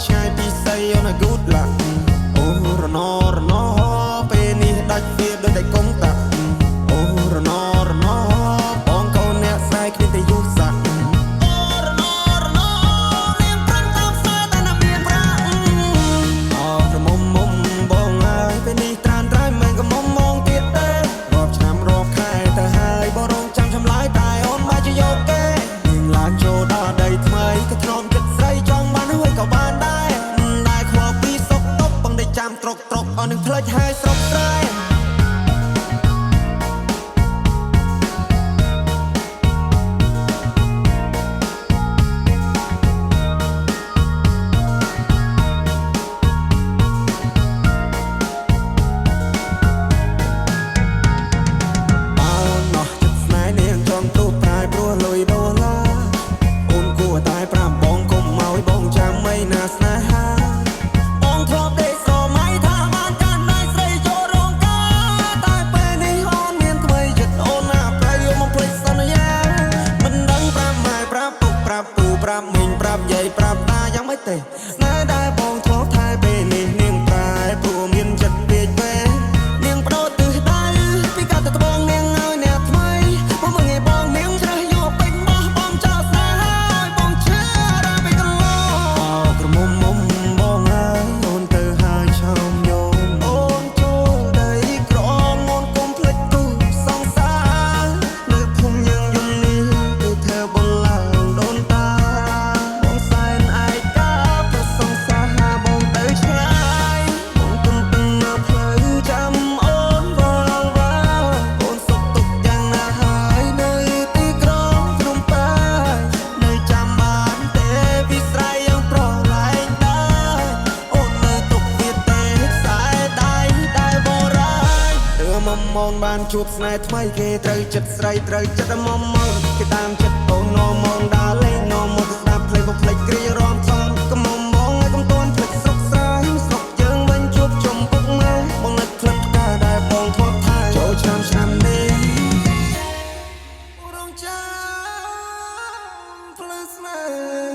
ឆ្ងាយពីស័យអូន good luck អូរណរណពេលនេះដាច់វាដូចតែកុងតាក់អូរណរណបងកូនអ្នកស្រែគ្មានតែយុស័កអូរណរណនាងប្រឹងតាមស្នេហ៍តែណាមានប្រាក់អក្រមុំមុំបងអើយពេលនេះត្រានត្រៃមិនក៏មុំមងទៀតទេរាប់ឆ្នាំរាប់ខែទៅហើយបងរងចាំចម្លើយតែអូនមកជាយកគេនាងឡើងចូលដល់ដីថ្មីក៏ធ្នមចិត្តស្រីចង់បានហើយក៏បានដែរដែរខ្វល់ពីសុកតុកបងได้ចាំត្រុកត្រុកអស់នឹងផ្លេចហើយស្រុកស្រែ បើណោះចិត្តស្នេហ៍នាងចង់ទូប្រែព្រោះលុយដុល្លារអូនគួរតែប្រាប់បងកុំឲ្យបងចាំអីណាស្នេហាបងធ្លាប់ដេកស្រមៃថាបានកាន់ដៃស្រីចូលរោងការតែពេលនេះអូនមានថ្មីចិត្តអូនណាប្រៃយកមកភ្លេចសន្យាមិនដឹងប្រាប់ម៉ែប្រាប់ពុកប្រាប់ពូប្រាប់មីងប្រាប់យាយប្រាប់តាយ៉ាងម៉េចទេស្នេហ៍ដែលបងធ្លាប់ថែពេលនេះនាងប្រែព្រោះមានចិត្តពេកពេលនាងបដូរទិសដៅពីកាត់ទៅត្បូងនាងឲ្យអ្នកថ្មីមកមើលងាយបងនាងជ្រើសយកពេញបោះបងចោលស្នេហ៍ឲ្យបងឈឺដល់ពេលកន្លងអោក្រមុំមុំបងអើយអូនទៅហើយឆោមញោមអូនចូលដីក្រមអូនកុំភ្លេចគូសង្សារនៅភូមិយើងយំនេះគឺធ្វើបន្ឡើងដូនតាបងសែនឯកាប្រសង្សារបងទៅឆ្ងាយបងទន្ទឹងនៅផ្លូវចាំអូនវល់វ៉ាអូនសុខទុក្ខយ៉ាងណាហើយនៅទីក្រុងភ្នំពេញនៅចាំបានទេវិស្រ័យយ៉ាងប្រឡែងដែរអូននៅទុកវាទេខ្សែដៃដែលបរាយទើមមនបានជួបស្នេហ៍ថ្មីគេត្រូវចិត្តស្រីត្រូវចិត្តមមមគេតាមចិត្តអូននមនដើរលេងនមមកស្ដាប់ភ្លេងមកភ្លេចគ្រារំសំកុំមងឲ្យកុំតន់ភ្លេចស្រុកស្រែស្រុកយើងវិញជួបជុំពុកម៉ែបងនឹកផ្លិតផ្កាដែលបងធ្លាប់ថែចូលឆ្នាំឆ្នាំនេះរងចាំភ្លឺស្នេហ៍